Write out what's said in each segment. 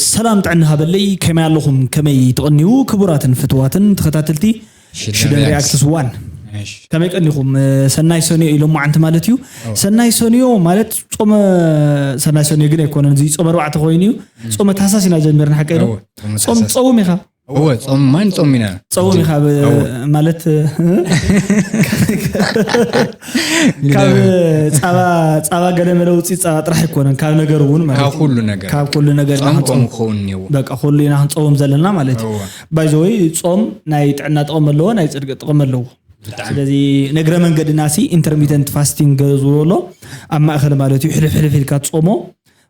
ሰላም ጥዕና ሃበለይ፣ ከመይ ኣለኹም? ከመይ ትቐንዩ? ክቡራትን ፍትዋትን ተኸታተልቲ ሽደን ሪያክትስ ዋን፣ ከመይ ቀኒኹም? ሰናይ ሰንዮ ኢሎም መዓንቲ ማለት እዩ። ሰናይ ሰንዮ ማለት ጾመ፣ ሰናይ ሰንዮ ግን ኣይኮነን፣ እዚ ጾመ ኣርባዕተ ኮይኑ እዩ። ጾመ ታህሳስ ኢና ጀሚርና፣ ሓቀይ ዶ? ጾም ጸውም ኢኻ? እወ፣ ጾም ማን ጾም ኢና። ጸውም ኢኻ ማለት ካብ ጻባ፣ ጻባ ገለ መለውፂ ጻባ ጥራሕ ኣይኮነን፣ ካብ ነገር እውን ማለት ካብ ኩሉ ነገር፣ ካብ ኩሉ ነገር ኢና ጾም ክንጾም ጾም ክኸውን እኒዎ። በቃ ኩሉ ኢና ክንጸውም ዘለና ማለት እዩ። እወ። ባይዘወይ ጾም ናይ ጥዕና ጥቕም ኣለዎ፣ ናይ ጽድቂ ጥቕም ኣለዎ። ስለዚ ነግረ መንገድና ሲ ኢንተርሚተንት ፋስቲንግ ዝብሎ ኣብ ማእኸል ማለት እዩ። ሕልፍ ሕልፍ ኢልካ ትጾሞ።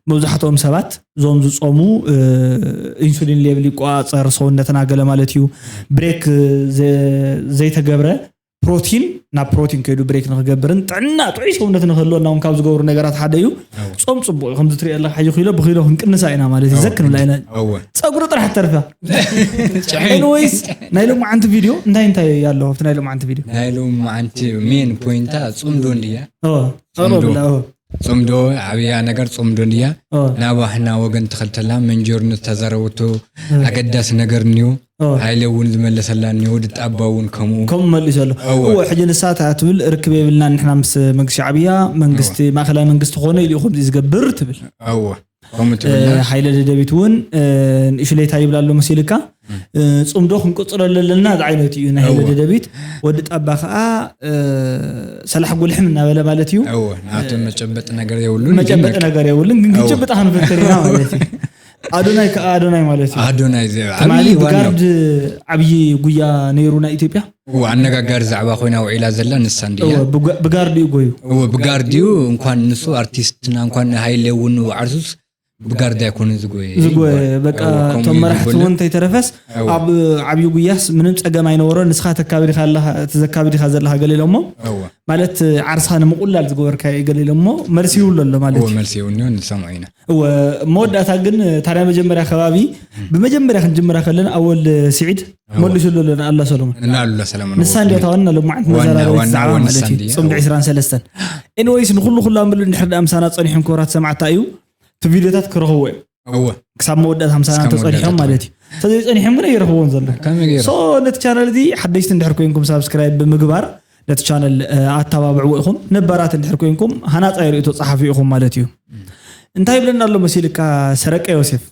መብዛሕትኦም ሰባት እዞም ዝጾሙ ኢንሱሊን ሌቭል ይቆፃፀር ሰውነትና ገለ ማለት እዩ። ብሬክ ዘይተገብረ ፕሮቲን ናብ ፕሮቲን ከይዱ ብሬክ ንክገብርን ጥዕና ጥዑይ ሰውነት ንክህልወና እውን ካብ ዝገብሩ ነገራት ሓደ እዩ። ጾም ፅቡቅ እዩ። ከምዚ ትሪኦ ኣለካ ሕጂ ኪሎ ብኪሎ ክንቅንሳ ኢና ማለት እዩ። ዘክንብላ ኢና። ፀጉሪ ጥራሕ ተርፋ። ኤንወይስ ናይ ሎማዓንቲ ቪድዮ እንታይ እንታይ ኣሎ ኣብቲ ናይ ሎማዓንቲ ቪድዮ? ናይ ሎማዓንቲ ሜን ፖይንታ ጾም ዶ እንድያ? ኣቕርብላ። ጾም ዶ ዓብያ ነገር ጾም ዶ እንድያ? ናባህና ወገን ተኸልተላ መንጀርነት ተዛረበቶ ኣገዳሲ ነገር እኒዮ። ሃይለ እውን ዝመለሰላ እኒዮ፣ ድጣባ እውን ከምኡ። ከምኡ መሊሱ ኣሎ። እወ። እወ፣ ሕጂ ንሳ እታ ትብል ርክብ የብልናን ንሕና ምስ መንግስቲ ሻዕብያ፣ መንግስቲ፣ ማእኸላይ መንግስቲ ኮነ ኢሉ እዩ ከምዚ ዝገብር ትብል። እወ፣ ከምኡ ትብልና። ሃይለ ደደቢት እውን ንእሽለይታ ይብላ ኣሎ መሲልካ። ጽምዶ ክንቅጽሎ ኣለና ዝዓይነቱ እዩ ናይ ሃይለ ደደቢት። ወዲ ጣባ ከዓ ሰላሕ ጉልሕም እናበለ ማለት እዩ። ናብቶም መጨበጢ ነገር የብሉን። መጨበጢ ነገር የብሉን፣ ግን ክንጭብጣ ክንፍትር ኢና ማለት እዩ። ኣዶናይ ከዓ ኣዶናይ ማለት እዩ። ኣዶናይ ትማሊ ብጋርድ ዓብዪ ጉያ ነይሩ ናይ ኢትዮጵያ። ኣነጋጋሪ ዛዕባ ኮይና ውዒላ ዘላ ንሳ እንድያ። ብጋርድ እዩ ጎዩ። ብጋርድ እዩ። እንኳን ንሱ ኣርቲስትና እንኳን ሃይለ እውን ዓርሱስ ብጋርድ ኣይኮነ ዝጎየ። ዝጎየ በቃ እቶም መራሕቲ እውን እንተይተረፈስ ኣብ ዓብዪ ጉያስ ምንም ፀገም ኣይነበሮ። ንስኻ ተካብድ ኢኻ ኣለኻ፣ እቲ ዘካብድ ኢኻ ዘለኻ ገለ ኢሎሞ ማለት ዓርስኻ ንምቁላል ዝገበርካ ገለ ኢሎሞ መልሲ ይብሎ ኣሎ ማለት እዩ። መልሲ ይብሎ ንሰምዖ ኢና። እወ፣ መወዳእታ ግን ታዲያ መጀመርያ ከባቢ ብመጀመርያ ክንጅምራ ከለና ኣወል ስዒድ መልሱ ኣሎ ኣሎ ንኣላ ሰሎሞን። ንኣሉላ ሰለሞን። ንሳ እንዲያ እታ ዋና ሎማዓንቲ ዋና- መዘራረቢት ዋና ዛዕባ እውን ማለት ንሳ እዩ። እንዲያ። ጽምዲ ዕስራን ሰለስተን። ኤኒዌይስ ንኹሉ ኩሉ ኣንብሉ እንድሕር ደኣ ምሳና ጸኒሕኩም ክቡራት ሰማዕታ እዩ። እቲ ቪድዮታት ክረኽብዎ እዮም። እወ። ክሳብ መወዳእታ ምሳና ክሳብ እንተጸኒሖም መወዳእታ ማለት እዩ። እንተዘይጸኒሖም ግን ኣይረኽብዎን ዘሎ። ከመይ ገይሩ? ሶ ነቲ ቻነል እዚ ሓደሽቲ እንድሕር ኮይንኩም ሳብስክራይብ ብምግባር ነቲ ቻነል ኣተባብዕዎ ኢኹም። ነባራት እንድሕር ኮይንኩም ሃናጻይ ርእይቶ ጸሓፉ ኢኹም ማለት እዩ። እንታይ ይብለና ኣሎ መሲልካ ሰረቀ ዮሴፍ?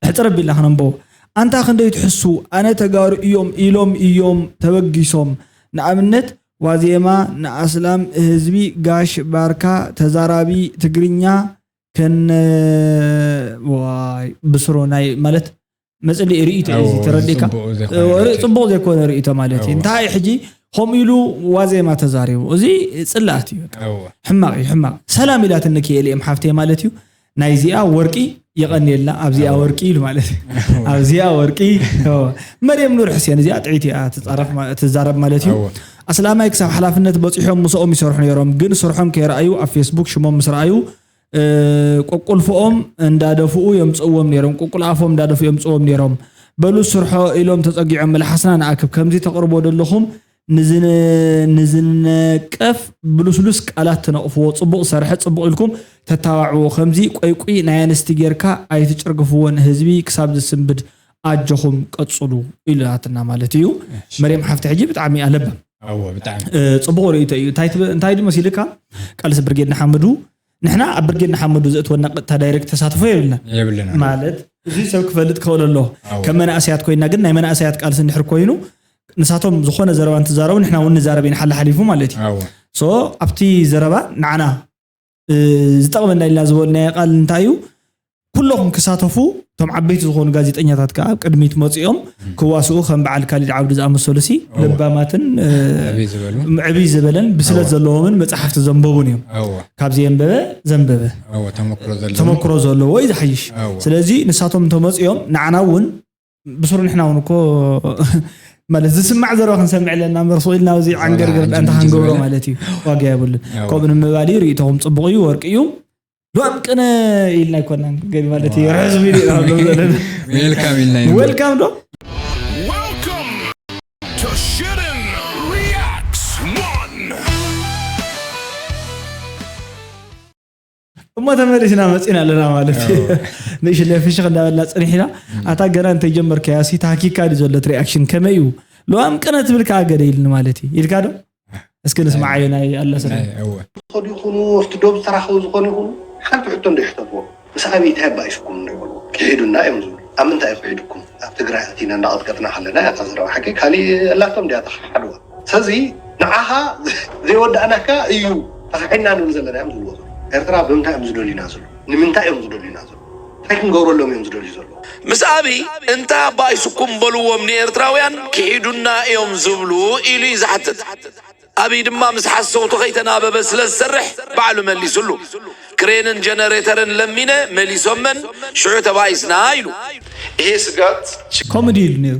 ሕጽር ኣቢልና ከነንብቦ። ኣንታ ክንደይ ትሕሱ፣ ኣነ ተጋሩ እዮም ኢሎም እዮም ተበጊሶም። ንኣብነት ዋዜማ ንኣስላም ህዝቢ ጋሽ ባርካ ተዛራቢ ትግርኛ ከነ ዋይ ብስሮ ናይ ማለት መጽልኢ ርእይቶ እዩ ተረዲካ። ጽቡቕ ዘይኮነ ርእይቶ ማለት እዩ። እንታይ ሕጂ ከምኡ ኢሉ ዋዜማ ተዛሪቡ፣ እዚ ጽላእት እዩ። ሕማቕ እዩ፣ ሕማቕ። ሰላም ኢላትኒ ክኤልኤም ሓፍተይ ማለት እዩ። ናይዚኣ ወርቂ የቐንየልና ኣብዚኣ ወርቂ ኢሉ ማለት እዩ። ኣብዚኣ ወርቂ። መርየም ኑር ሕሴን እዚኣ ጥዒት እያ ትዛረብ ማለት እዩ። ኣስላማይ ክሳብ ሓላፍነት በፂሖም ምስኦም ይሰርሑ ነይሮም፣ ግን ስርሖም ከይረኣዩ ኣብ ፌስቡክ ሽሞም ምስ ረኣዩ ቁቁልፍኦም እንዳደፍኡ የምፅእዎም ነይሮም፣ ቁቁል ኣፎም እንዳደፍኡ የምፅእዎም ነይሮም። በሉ ስርሖ ኢሎም ተፀጊዖም መልሓስና ንኣክብ ከምዚ ተቕርቦ ዘለኹም ንዝነቀፍ ብልስሉስ ቃላት ትነቕፍዎ፣ ፅቡቕ ዝሰርሐ ፅቡቕ ኢልኩም ተታባዕዎ። ከምዚ ቆይቁይ ናይ ኣንስቲ ጌርካ ኣይትጨርግፍዎ ንህዝቢ ክሳብ ዝስንብድ ኣጆኹም ቀፅሉ ኢላትና ማለት እዩ። መርየም ሓፍቲ ሕጂ ብጣዕሚ ኣለባ ፅቡቕ ርእይቶ እዩ። እንታይ ድመስ ኢልካ ቃልሲ ብርጌድ ንሓመዱ ንሕና ኣብ ብርጌድ ንሓመዱ ዘእትወና ቀጥታ ዳይሬክት ተሳትፎ የብልና ማለት እዚ ሰብ ክፈልጥ ክኽእል ኣሎ። ከም መናእሰያት ኮይና ግን ናይ መናእሰያት ቃልሲ እንድሕር ኮይኑ ንሳቶም ዝኾነ ዘረባ እንትዛረቡ ንሕና እውን ንዛረብ ኢና ሓላሓሊፉ ማለት እዩ። ሶ ኣብቲ ዘረባ ንዓና ዝጠቕመና ኢልና ዝበልናዮ ቃል እንታይ እዩ? ኩለኹም ክሳተፉ እቶም ዓበይቲ ዝኾኑ ጋዜጠኛታት ከዓ ኣብ ቅድሚት መፂኦም ክዋስኡ ከም በዓል ካሊድ ዓብዱ ዝኣመሰሉ ሲ ለባማትን ዕብይ ዝበለን ብስለት ዘለዎምን መፅሓፍቲ ዘንበቡን እዮም። ካብዚ የንበበ ዘንበበ ተመክሮ ዘለዎ እዩ ዝሓይሽ። ስለዚ ንሳቶም እንተመፂኦም ንዓና እውን ብስሩ ንሕና እውን እኮ ማለት ዝስማዕ ዘረባ ክንሰምዕ ኣለና እምበር ስቕ ኢልና ኣብዚ ዓንገርገር ዳኣ እንተ ክንገብሮ ማለት እዩ ዋጋ የብሉን። ከምኡ ንምባል እዩ ርእይቶኹም ፅቡቕ እዩ፣ ወርቂ እዩ። ሎም ቅነ ኢልና ኣይኮናን ገቢ ማለት እዩ ርሕስ ሚሊ ኢና ንብሎም ዘለና። ዌልካም ኢልና ኢና። ዌልካም ዶ? Welcome to Shitten Reacts One. እሞ ተመሊስና መፂና ኣለና ማለት እዩ። ንእሽለ ፍሽኽ እንዳበልና ፀኒሕና። ኣታ ገና እንተይጀመርካያ ሲ ታኪካ ድዩ ዘሎት ሪኣክሽን ከመይ እዩ? ለዋም ቅነ ትብል ከዓ ገደ ኢልኒ ማለት እዩ ኢልካ ዶ? እስኪ ንስማዓዮ ናይ ኣለሰ። ዝኸዱ ይኹኑ ኣብቲ ዶብ ዝተራኸቡ ዝኾኑ ይኹኑ ሓንቲ ሕቶ እንዶ ይሕተትዎ፣ ምስ ኣብይ እንታይ ኣባኢስኩም እንዶ ይበልዎ። ክሒዱና እዮም ዝብሉ። ኣብ ምንታይ እዩ ክሒዱኩም? ኣብ ትግራይ ኣቲና እንዳቐጥቀጥና ከለና እያ እታ ዘረባ ሓቂ። ካሊእ ኣላቶም እንዲያ ተሓሓድዋ። ስለዚ ንዓኻ ዘይወዳእናካ እዩ ተኻሒድና ንብል ዘለና እዮም ዝብልዎ ዘለዉ። ኤርትራ ብምንታይ እዮም ዝደልዩና ዘለዉ? ንምንታይ እዮም ዝደልዩና ዘለዉ? እንታይ ክንገብረሎም እዮም ዝደልዩ ዘለዉ? ምስ ኣብይ እንታይ ኣባኢስኩም በልዎም ንኤርትራውያን ክሒዱና እዮም ዝብሉ ኢሉ እዩ ዝሓትት። ኣብይ ድማ ምስ ሓሰውቱ ከይተናበበ ስለ ዝሰርሕ ባዕሉ መሊሱሉ። ክሬንን ጀነሬተርን ለሚነ መሊሶመን ሽዑ ተባኢስና ኢሉ። ይሄ ስጋት ከምኡ ድዩ ኢሉ ነይሩ?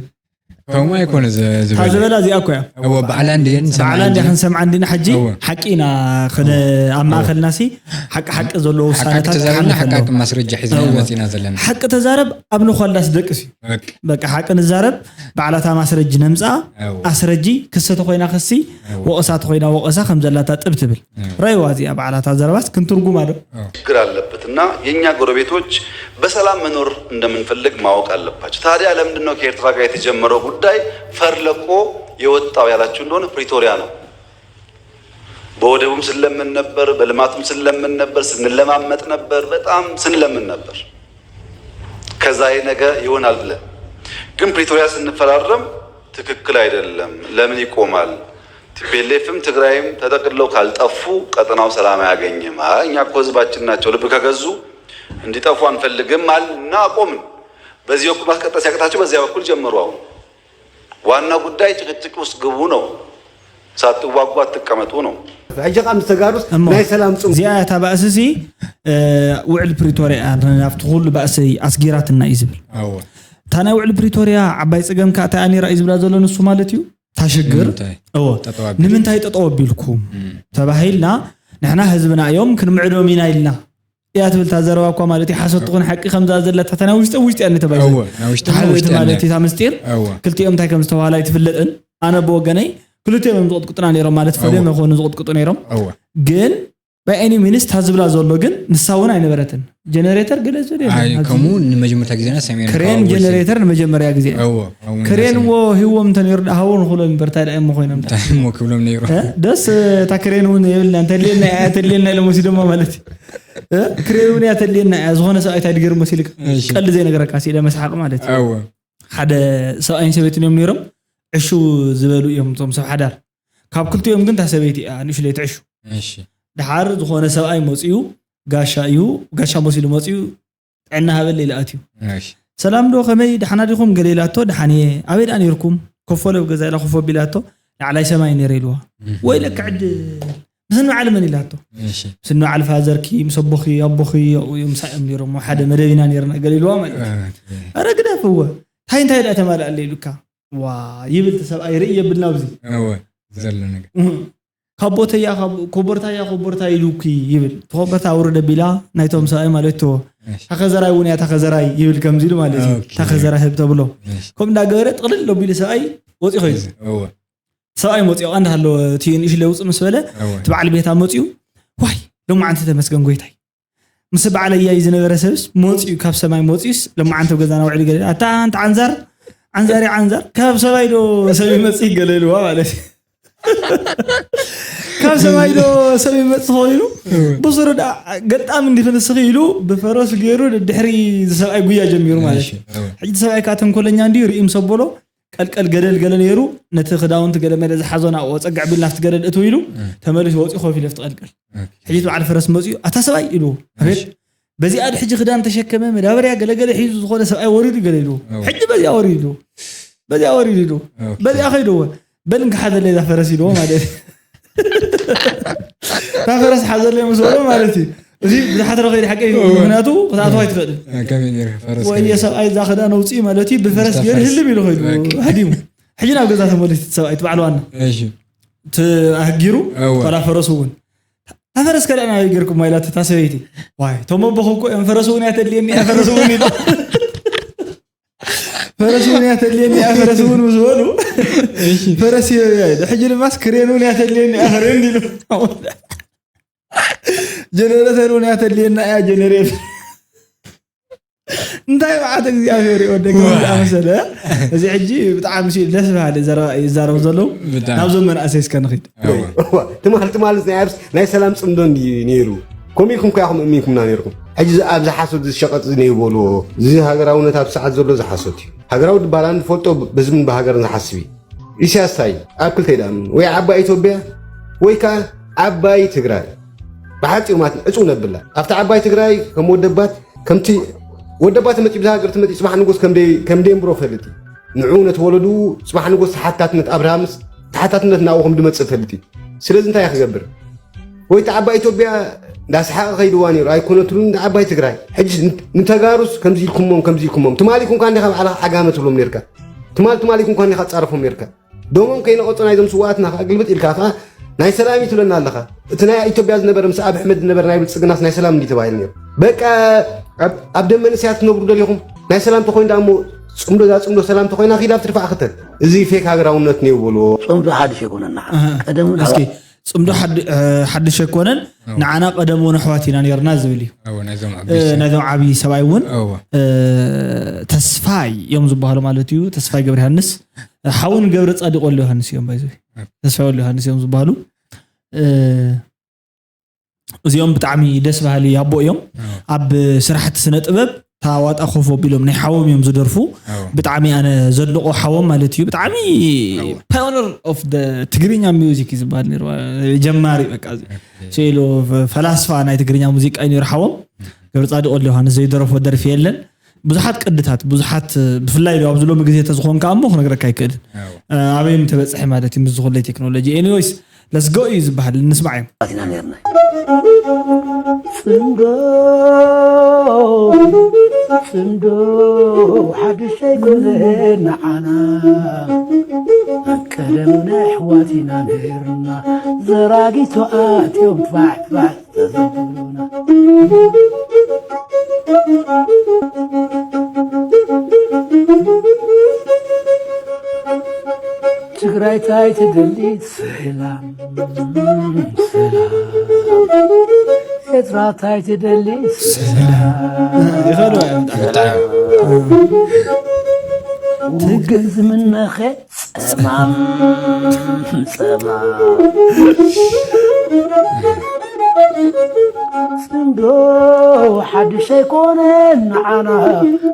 ከምኡ ኣይኮነ ዝ- እታ ዝበለ ዝበላ እዚኣ እኮ እያ። እወ ባዕላ እንድየን ባዕላ እንዲ ሰማዕን ክንሰምዓ እንዲና ሕጂ እወ። ሓቂ ኢና ክነ ኣብ ማእኸልና ሲ ሓቂ ሓቂ ዘለዎ ሓቂ ውሳነታት ተዛረብና ክሓልፍ ሓቂ ኣለዎ። ሓቂ ማስረጃ ሒዝና እወ። መፂና ዘለና ሓቂ ተዛረብ ኣብ ንኳልዳስ ደቅስ እዩ። በቃ በቃ ሓቂ ንዛረብ ባዕላታ ማስረጂ ነምፅኣ እወ። ኣስረጂ ክሰ ተኮይና ክሲ እወ። ወቐሳ ተኮይና ወቐሳ ከም ዘላታ ጥብ ትብል እወ። ረይዋ እዚኣ ባዕላታ ዘረባስ ክንትርጉማ ዶ ችግር አለበት እና የእኛ ጎረቤቶች በሰላም መኖር እንደምንፈልግ ማወቅ አለባቸው። ታዲያ ለምንድን ነው ከኤርትራ ጋር የተጀመረው ጉዳይ ፈር ለቆ የወጣው ያላችሁ እንደሆነ ፕሪቶሪያ ነው። በወደቡም ስንለምን ነበር፣ በልማቱም ስንለምን ነበር፣ ስንለማመጥ ነበር፣ በጣም ስንለምን ነበር። ከዛ ይሄ ነገ ይሆናል ብለን ግን ፕሪቶሪያ ስንፈራረም ትክክል አይደለም፣ ለምን ይቆማል? ቲፒኤልኤፍም ትግራይም ተጠቅልለው ካልጠፉ ቀጠናው ሰላም አያገኝም። አይ እኛ እኮ ህዝባችን ናቸው፣ ልብ ከገዙ እንዲጠፉ አንፈልግም አልን እና አቆምን። በዚህ በኩል ማስቀጠል ሲያቅታቸው በዚያ በኩል ጀመሩ። አሁን ዋና ጉዳይ ጭቅጭቅ ውስጥ ግቡ ነው፣ ሳትዋጉ አትቀመጡ ነው። ሕጂ ካብ ምስ ተጋሩስ እሞ ናይ ሰላም ፅም እዚኣ እታ ባእሲ ሲ ውዕል ፕሪቶሪያ ናብቲ ኩሉ ባእሲ ኣስጊራትና እዩ ዝብል። እወ እታ ናይ ውዕል ፕሪቶሪያ ዓባይ ፀገም ከዓ እንታይ ኣኒራ እዩ ዝብላ ዘሎ ንሱ ማለት እዩ። እታ ሽግር ንምንታይ? እዎ ጠጠው ኣቢሉ። ንምንታይ ጠጠው ኣቢልኩም ተባሂልና ንሕና ህዝብና እዮም ክንምዕዶም ኢና ኢልና እያ ትብል እታ ዘረባ እኳ ማለት እዩ። ሓሶት ትኹን ሓቂ ከምዛ ዘለታ እታ ናይ ውሽጢ ውሽጢ እያ ተባሂሉ እወ፣ ናይ ውሽጢ ሓበቲ ውሽጢ ማለት እያ። እታ ምስጢር እወ ክልቲኦም እንታይ ከም ዝተባህለ ኣይትፍለጥን። ኣነ ብወገነይ ክልቲኦም እዮም ዝቕጥቅጡና ነይሮም ማለት ፈልዮም እወ። ይኾኑ ዝቕጥቅጡ ነይሮም። እወ ግን by any means እታ ዝብላ ዘሎ ግን ንሳ እውን ኣይነበረትን። ጀነሬተር ገለ ዝብል የለን ኣይ ኣብዚ ከምኡ ንመጀመርታ ግዜና ሰሚዕና ክሬን ካብ ኣቦይ ጀነሬተር ንመጀመርያ ግዜ እያ። እወ እወ ክሬን ሰሚዕና። ዎ ሂዎም እንተነይሩ ደኣ ሃቦ ንኽብሎም እምበር እንታይ ደኣ እሞ ኮይኖም ደኣ? እንታይ እሞ ክብሎም ነይሩ? እ? ደስ እታ ክሬን እውን የብልና እንተልየና እያ ተልየና ኢሎም ወሲዶማ ማለት እዩ። እ? ክሬን እውን እያ ተልየና እያ ዝኾነ ሰብኣይ እንታይ ድገር መሲልካ እሺ። ቀልዲ ዘይነገረካ ሲለ መስሓቅ ማለት እዩ። እወ ሓደ ሰብኣይን ሰበይትን እዮም ነይሮም። ዕሹ ዝበሉ እዮም እቶም ሰብ ሓዳር። ካብ ክልቲኦም ግን እታ ሰበይቲ እያ ንእሽለይቲ ዕሹ። እሺ ድሓር ዝኾነ ሰብኣይ መፅኡ ጋሻ እዩ፣ ጋሻ መሲሉ መፅኡ ጥዕና ሃበለይ ኢሉ ኣትዩ። እሺ ሰላም ዶ ከመይ ደሓና ዲኹም ገለ ኢላቶ። ደሓን እየ። ኣበይ ደኣ ነይርኩም? ኮፎ ለብ ገዛ ኢላ ኮፎ ኣቢላቶ። ላዕላይ ሰማይ ነይረ ኢልዋ። ወይ ለካ ዕድል ምስ ንባዕሊ መን ኢላቶ። እሺ ምስ ንባዕሊ ፋዘርኪ ምስ ኣቦኺ ኣቦኺ ኣብኡ እዮም ምሳይ እዮም ነይሮም ሓደ መደብ ኢና ነይርና ገለ ኢልዋ ማለት እዩ። ኣረ ግደፍዎ እንታይ እንታይ ደኣ ተማልኣለ ኢሉካ ዋ ይብል እቲ ሰብኣይ ርኢ የብልና ኣብዚ እወ ዘሎ ነገር እህ። ካብ ቦተያ ካብ ኮቦርታያ ኮቦርታ ኢሉኪ ይብል እቲ ኮቦርታ ውርድ ኣቢላ ናይቶም ሰብኣይ ማለት እትዎ እሺ ታኸዘራይ እውን እያ ታኸዘራይ ይብል ከምዚ ኢሉ ማለት እዩ ኦኬ። ታኸዘራ ህብ ተብሎ እሺ ከምኡ እንዳገበረ ጥቕልል ኣቢሉ ሰብኣይ ወፂኡ ኸይዱ እወ ሰብኣይ መፂኡ እንዳሃለወ እቲ ንእሽለ ውፅእ ምስ በለ እወ እቲ በዓል ቤታ መፂኡ ዋይ ሎማዓንቲ ተመስገን ጎይታይ ምስ በዓል ኣያይ ዝነበረ ሰብስ መፂኡ ካብ ሰማይ መፂኡስ ሎማዓንቲ ኣብ ገዛና ውዕሊ ገለ ኣታ ኣንታ ዓንዛር ዓንዛር ዓንዛር ካብ ሰማይ ዶ ሰብ ይመፅእ ገለ ኢልዋ ማለት እዩ ካብ ሰማይ ዶ ሰብ ይመፅእ ኾይኑ ብስሩ ደኣ ገጣም እንዲ ክንስኺ ኢሉ ብፈረስ ገይሩ ድሕሪ ዝሰብኣይ ጉያ ጀሚሩ ማለት እዩ እወ ሕጂ ሰብኣይ ከዓ ተንኮለኛ እንዲዩ ርኢ ምስ ኣበሎ ቀልቀል ገደል ገለ ነይሩ ነቲ ክዳውንቲ ገለ መለ ዝሓዞ ናብኡ ፀግዕ ቢል ናብቲ ገደል እትው ኢሉ ተመሊሱ ወፂኡ ኮፍ ኢሉ ኣብቲ ቀልቀል ሕጂ እቲ በዓል ፈረስ መፂኡ ኣታ ሰብኣይ ኢሉ ኣቤት በዚኣ ድ ሕጂ ክዳን ተሸከመ መዳበርያ ገለገለ ሒዙ ዝኾነ ሰብኣይ ወሪዱ ገለ ኢሉ እወ። ሕጂ በዚኣ ወሪዱ በዚኣ ወሪዱ ኢሉ ኦኬ። በዚኣ ከይድዎ በል እንካ ሓዘለይ እዛ ፈረስ ኢልዎ ማለት እዩ እታ ፈረስ ሓዘለይ ምስ በሎ ማለት እዩ እዚ ብዙሓት ረኸይድ ሓቂ እዩ ምክንያቱ ክትኣትዋ ኣይትኽእልን ከመይ ነይሩ ፈረስ ወየ ሰብኣይ እዛ ክዳን ኣውፅኢ ማለት እዩ ብፈረስ ገይሩ ህልም ኢሉ ከይዱ ሃዲሙ ሕጂ ናብ ገዛ ተመሊሱ እቲ ሰብኣይ እቲ በዓል ዋና እሺ ተኣህጊሩ እወ። ዋላ ፈረሱ እውን እታ ፈረስ ከዳእ ናበይ ገይርኩማ ኢላቶ እታ ሰበይቲ ዋይ እቶም ኣቦኹ እኮ እዮም ፈረስ እውን እያ ተድልየኒ እያ ፈረስ እውን ኢሉ ፈረስ እውን እያ ተድልየኒ እያ ፈረስ እውን ምስ በሉ ፈረስ እየ ሕጂ ድማስ ክሬን እውን እያ ተድልየኒ እያ ክሬን ኢሉ ጀነሬተር እውን ያተልየና እያ። ጀነሬተር እንታይ መዓት እግዚኣብሔር ይወደግ ዝኣመሰለ። እዚ ሕጂ ብጣዕሚ ሲ ደስ በሃሊ ዘረባ እዩ ዝዛረቡ ዘለዉ። ናብዞም መናእሰይ እስከ ንኺድ። ትማል ትማል ናይ ሰላም ፅምዶ ነይሩ። ኮሚኩም ከ ያኹም እሚንኩምና ነይርኩም። ሕጂ ኣብዚ ሓሶት ዝሸቀጥ ነይ በልዎ። እዚ ሃገራውነት ኣብ ሰዓት ዘሎ ዝሓሶት እዩ። ሃገራዊ ድባላ ንፈልጦ በዝምን ብሃገርን ዝሓስብ እዩ። ኢሳያስ ታይ ኣብ ክልተ ይዳምን ወይ ዓባይ ኢትዮጵያ ወይ ከዓ ዓባይ ትግራይ። ብሓፂሩ ማለት ዕፁ ነብላ ኣብቲ ዓባይ ትግራይ ከም ወደባት ከምቲ ወደባት መፂ ብዛ ሃገር ትመፂ ፅባሕ ንጎስ ከም ደንብሮ ፈልጥ እዩ። ንዑ ነቲ ወለዱ ፅባሕ ንጎስ ተሓታትነት ኣብርሃምስ ተሓታትነት ናብኡ ከም ድመፅእ ፈልጥ እዩ። ስለዚ እንታይ ክገብር ወይ እቲ ዓባይ ኢትዮጵያ እንዳሰሓቐ ከይድዋ ነይሩ ኣይኮነትሉን ዓባይ ትግራይ። ሕጂ ንተጋሩስ ከምዚ ኢልኩሞም ከምዚ ኢልኩሞም ትማሊ ኩንካ እንዲኻ ባዕልኻ ዓጋመ ትብሎም ነርካ። ትማል ትማል ይኩንኳ እንዲኻ ፃረፎም ነርካ። ደሞም ከይነቐፁ ናይዞም ስዋኣትና ከዓ ግልብጥ ኢልካ ከዓ ናይ ሰላም እዩ ትብለና ኣለኻ። እቲ ናይ ኢትዮጵያ ዝነበረ ምስ ኣብ ኣሕመድ ዝነበረ ናይ ብልፅግናስ ናይ ሰላም እንዲ ተባሂሉ ነይሩ። በቃ ኣብ ደም መንእሰያት ትነብሩ ደሊኹም ናይ ሰላም ተኮይኑ ዳ እሞ ፅምዶ እዛ ፅምዶ ሰላም ተኮይና ኪድ ኣብ ትድፋዕ ክተት። እዚ ፌክ ሃገራውነት ነይው በልዎ። ፅምዶ ሓድሽ ኣይኮነና ቀደም እስኪ ፅምዶ ሓድሽ ኣይኮነን። ንዓና ቀደም እውን ኣሕዋት ኢና ነርና ዝብል እዩ። ናይዞም ዓብዪ ሰብኣይ እውን ተስፋይ እዮም ዝበሃሉ ማለት እዩ። ተስፋይ ገብረ ዮሃንስ ሓውን ገብረ ፃዲቅ ወልደ ዮሃንስ እዮም ባይዘ ተስፋይ ወልደ ዮሃንስ እዮም ዝበሃሉ። እዚኦም ብጣዕሚ ደስ በሃሊ ኣቦ እዮም። ኣብ ስራሕቲ ስነ ጥበብ ታዋጣ ኮፍ ኣቢሎም ናይ ሓዎም እዮም ዝደርፉ። ብጣዕሚ ኣነ ዘድንቆ ሓዎም ማለት እዩ። ብጣዕሚ pioneer of ትግርኛ music እዩ ዝበሃል ነይሩ። ጀማሪ በቃ ስኢሉ ፈላስፋ ናይ ትግርኛ ሙዚቃ እዩ ነይሩ ሓዎም። ገብረ ፃድቅ ወልደ ዮሃንስ ዘይደረፎ ደርፊ የለን። ብዙሓት ቅድታት ብዙሓት ብፍላይ ኣብዚ ሎሚ ግዜ ተዝኾንካ እሞ ክነግረካ ኣይክእልን። ኣበይ ምተበፅሐ ማለት እዩ ምስ ዝኹለይ ቴክኖሎጂ። ኤኒዌይስ ለስጎ እዩ ዝበሃል። ንስማዕ እዮም። ኣቲና ነርና ፅምዶ ፅምዶ ሓድሽ ኣይኮነ ንዓና ቀደም ናይ ኣሕዋት ኢና ነርና ዘራጊቶ ኣትዮም ፋሕፋሕ ትግራይ ታይ ትደሊ ሰላም ሰላም ኤርትራ ታይ ትደሊ ሰላም ትግል ዝምነኸ ፀማም ፀማም ፅምዶ ሓድሽ ኣይኮነን ንዓና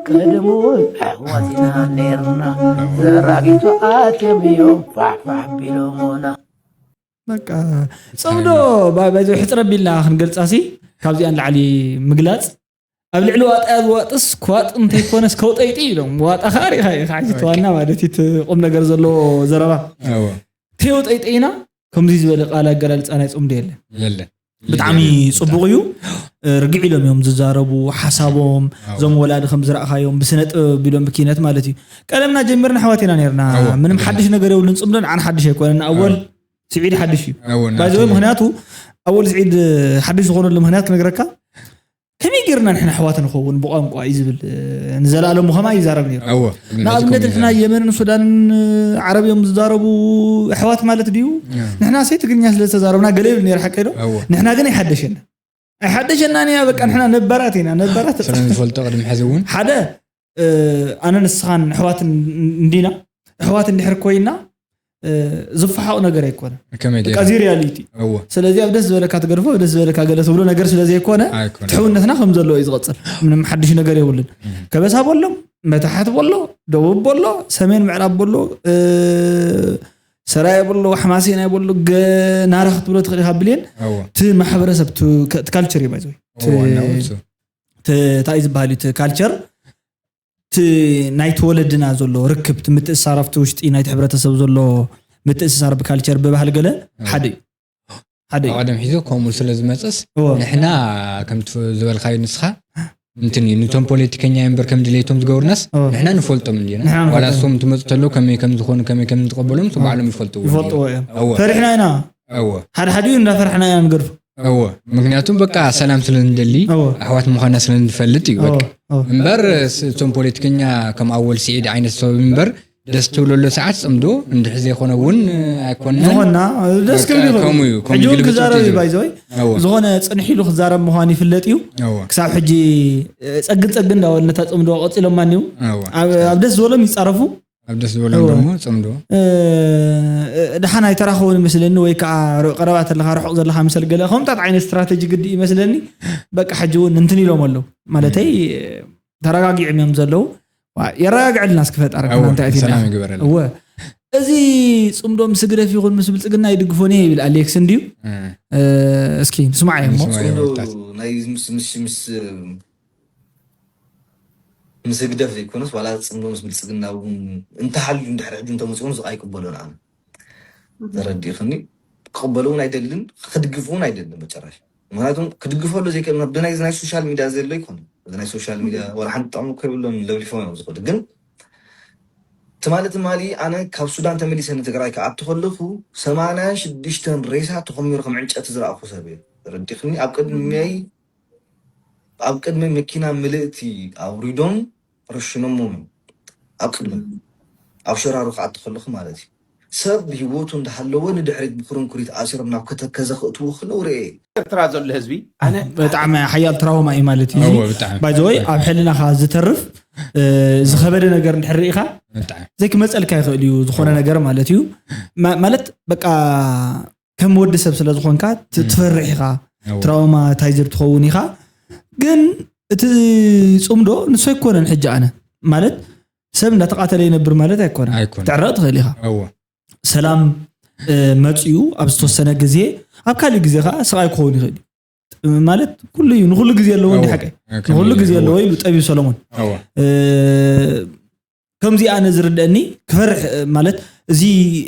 ቀደም እውን ኣሕዋት ኢና ነርና ዘራጊቱ ኣትዮም እዮም ፋሕፋሕ ቢሎሙና በቃ ፅምዶ ባይዞ ሕፅረ ቢልና ክንገልፃ ሲ ካብዚኣ ንላዕሊ ምግላፅ ኣብ ልዕሊ ዋጣ ዝዋጥስ ክዋጥ እንተይኮነስ ከውጠይጢ ኢሎም ዋጣ ከዓ ሪኢኻ ኢኻ ሕጂ ተዋና ማለት እዩ እቲ ቁም ነገር ዘለዎ ዘረባ ተየውጠይጠይና ከምዚ ዝበለ ቃል ኣገላልፃ ናይ ፅምዶ የለን የለን ብጣዕሚ ፅቡቅ እዩ ርግዕ ኢሎም እዮም ዝዛረቡ ሓሳቦም እዞም ወላዲ ከም ዝረእኻዮም ብስነ ጥበብ ቢሎም ብኪነት ማለት እዩ ቀደምና ጀሚርና ኣሕዋት ኢና ነርና ምንም ሓድሽ ነገር የብሉን ፅምዶ ንዓን ሓድሽ ኣይኮነን ኣወል ስዒድ ሓድሽ እዩ ባይዘወይ ምክንያቱ ኣወል ስዒድ ሓድሽ ዝኾነሉ ምክንያት ክነግረካ ከመይ ጌርና ንሕና ኣሕዋት ንኸውን ብቋንቋ እዩ ዝብል ንዘለኣለሙ ከማ ይዛረብ ነይሩ ንኣብነት ንሕና የመንን ሱዳንን ዓረብ እዮም ዝዛረቡ ኣሕዋት ማለት ድዩ ንሕና ሰይ ትግርኛ ስለ ዝተዛረብና ገለ ይብል ነይሩ ሓቀ ዶ ንሕና ግን ኣይሓደሸና ኣይሓደሸና ንያ በቃ ንሕና ነባራት ኢና ነባራት ስለንፈልጦ ቅድሚ ሕዚ እውን ሓደ ኣነ ንስኻን ኣሕዋት እንዲና ኣሕዋት እንድሕር ኮይና ዝፈሓቕ ነገር ኣይኮነ እዚ ሪያሊቲ ስለዚ ኣብ ደስ ዝበለካ ትገድፎ ደስ ዝበለካ ገለ ትብሎ ነገር ስለ ዘይኮነ ትሕውነትና ከም ዘለዎ እዩ ዝቐፅል ምንም ሓድሽ ነገር የብሉን ከበሳ በሎ መታሓት በሎ ደቡብ በሎ ሰሜን ምዕራብ በሎ ሰራየ በሎ ሓማሴናይ በሎ ናራ ክትብሎ ትኽእል ኢካ ብልየን እቲ ማሕበረሰብ ካልቸር እዩ ባይዘ እንታይ ዝበሃል እዩ ካልቸር እቲ ናይቲ ወለድና ዘሎ ርክብ እቲ ምትእስሳር ኣብቲ ውሽጢ ናይቲ ሕብረተሰብ ዘሎ ምትእስሳር ብካልቸር ብባህል ገለ ሓደ እዩ ሓደ እዩ ቀደም ሒዙ ከምኡ ስለ ዝመፀስ እዎ። ንሕና ከምቲ ዝበልካዩ ንስኻ እንትን እዩ ንቶም ፖለቲከኛ እምበር ከም ድሌቶም ዝገብሩናስ እዎ። ንሕና ንፈልጦም እንዲና ንሕና ንፈልጦም። ዋላ እሶም እንትመፁ ተለው ከመይ ከም ዝኾኑ ከመይ ከም እንትቐበሎም እሱ ባዕሎም ይፈልጥዎ ይፈልጥዎ እዮም እዎ። ፈሪሕና ኢና እዎ። ሓደ ሓደ እዩ እንዳፈርሕና ኢና ንገድፎ እወ ምክንያቱም በቃ ሰላም ስለ ንደሊ እወ። ኣሕዋት ምዃና ስለ ንፈልጥ እዩ እወ፣ በቃ እወ። እምበር ስ- እቶም ፖለቲከኛ ከም ኣወል ስዒድ ዓይነት ሰብ እምበር ደስ ትብለሉ ሰዓት ጽምዶ፣ እንድሕር ዘይኮነ እውን ኣይኮነን። ዝኾና ደስ በቃ ክብል ይኽእል ከምኡ እዩ። እዩ። ከምኡ ሕጂ እውን ግልብጥ ክዛረብ እዩ። እዩ ባይዘወይ። እወ። ዝኾነ ጽንሕ ኢሉ ክዛረብ ምዃኑ ይፍለጥ እዩ። እወ። ክሳብ ሕጂ ጸግን ጸግን እንዳበሉ ነታ ጽምዶ ቀጺሎማ እኒው። እወ። ኣብ ኣብ ደስ ዝበሎም ይጻረፉ። ኣብ ደስ ዝበሎም እወ። ደሞ ጽምዶ። እ፣ ደሓን ኣይተራኸቡን ይመስለኒ፣ ወይ ከዓ ር- ቀረባ ተለኻ ርሑቕ ዘለኻ ምሰል ገለ ከምታት ዓይነት ስትራተጂ ግዲ ይመስለኒ። በቃ ሕጂ እውን እንትን ኢሎም ኣለዉ ማለተይ፣ ተረጋጊዕም እዮም ዘለዉ። ዋ፣ የረጋግዐልና እስኪ ፈጣሪ እኮ እወ፣ እንታይ ኣቲና? ሰላም ይግበረልና። እወ። እዚ ጽምዶ ምስ ህግደፍ ይኹን ምስ ብልጽግና ይድግፎን እየ ይብል ኣሌክስ እንድዩ። እ፣ እ፣ እስኪ ንስማዕ እሞ። ንስማዕ። ጽምዶ ወጣት። ናይ ምስ ምስ ምስ ምስ ህግደፍ ዘይኮነስ ዋላ ጽምዶ ምስ ብልጽግና እውን እንተሃልዩ እንድሕር ሕጂ እንተመፅኦም ዝ ኣይቅበሎን ኣነ። ተረዲእኽኒ? ክቕበሎ እውን ኣይደልን፣ ክድግፍ እውን ኣይደልን በጭራሽ። ምክንያቱም ክድግፈሉ ዘይክእል ምክንያት ብናይ ናይ ሶሻል ሚድያ ዘሎ ይኮነ። እዚ ናይ ሶሻል ሚድያ ዋላ ሓንቲ ጥቕሚ እኮ የብሎን፣ ለብሊፎም እዮም ዝኸዱ። ግን ትማሊ ትማሊ ኣነ ካብ ሱዳን ተመሊሰ ንትግራይ ክኣቱ ከለኹ ሰማንያ ሽዱሽተ ሬሳ ተኾሚሩ ከም ዕንጨቲ ዝረኣኹ ሰብ እየ። ተረዲእኽኒ? ኣብ ቅድመይ ኣብ ቅድሚ መኪና ምልእቲ ኣውሪዶም ረሽኖሞም እዮም። ኣብ ቅድሚ ኣብ ሸራሮ ክኣቱ ከለኹ ማለት እዩ። ሰብ ህይወቱ እንዳሃለወ ንድሕሪት ብኩርንኩሪት ኣሲሮም ናብ ከተከዘ ክእትዉ ከለዉ ርኤ። ኤርትራ ዘሎ ህዝቢ ኣነ ብጣዕሚ ሓያል ትራውማ እዩ ማለት እዩ። እወ፣ ብጣዕሚ። ባይዘወይ ኣብ ሕልናኻ ዝተርፍ እ፣ ዝኸበደ ነገር እንድሕር ርኢኻ ብጣዕሚ። ዘይክመፀልካ ይኽእል እዩ ዝኾነ ነገር ማለት እዩ። ማ- ማለት በቃ ከም ወዲ ሰብ ስለ ዝኾንካ ት- ትፈርሕ ኢኻ፣ እወ። ትራውማታይዘር ትኸውን ኢኻ። ግን እቲ ጽምዶ ንሱ ኣይኮነን። ሕጂ ኣነ ማለት ሰብ እንዳተቃተለ ይነብር ማለት ኣይኮነን። ኣይኮነን። ትዕረቕ ትኽእል ኢኻ። እወ። ሰላም እ፣ መፅኡ ኣብ ዝተወሰነ ግዜ፣ ኣብ ካልእ ግዜ ከዓ ስቓይ ክኸውን ይኽእል እዩ። ማለት ኩሉ እዩ፣ ንኩሉ ግዜ ኣለዎ እንዲ እወ። ሓቀይ ከም ንኩሉ ግዜ እወ። ኣለዎ ኢሉ ጠቢቡ ሰሎሞን። እወ። እ፣ ከምዚ ኣነ ዝርደአኒ ክፈርሕ እ፣ ማለት እዚ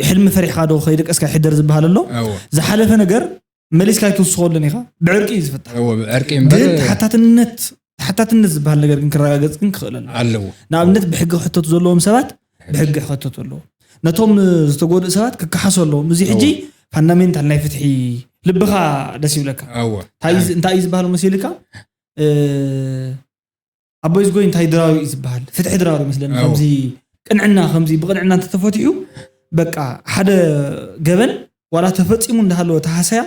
ሕልሚ ፈሪሕካ ዶ ከይደቀስካ ይሕደር ዝበሃል ኣሎ። እወ። ዝሓለፈ ነገር መሊስካ ኣይትውስኸሉን ኢኻ። ብዕርቂ እዩ ዝፍታሕ። እወ፣ ብዕርቂ እምበር ግን ተሓታትነት ተሓታትነት ዝበሃል ነገር ግን ክረጋገጽ ግን ክኽእል ኣሎ። ኣለዎ። ንኣብነት ብሕጊ ክሕተቱ ዘለዎም ሰባት ብሕጊ ክሕተቱ ኣለዎ። ነቶም ዝተጎድኡ ሰባት ክከሓሱ ኣለዎም። እዚ ሕጂ እወ። ፋንዳሜንታል ናይ ፍትሒ ልብኻ ደስ ይብለካ። እወ። እንታይ እዩ ዝ- እንታይ እዩ ዝበሃል መሲልካ? እ፣ ኣቦይ ዝጎይ እንታይ ድራዊ እዩ ዝበሃል? ፍትሒ ድራዊ መስለኒ። እወ። ከምዚ ቅንዕና ከምዚ ብቅንዕና እንተተፈቲሑ በቃ ሓደ ገበን ዋላ ተፈጺሙ እንዳሃለወ ተሃሰያ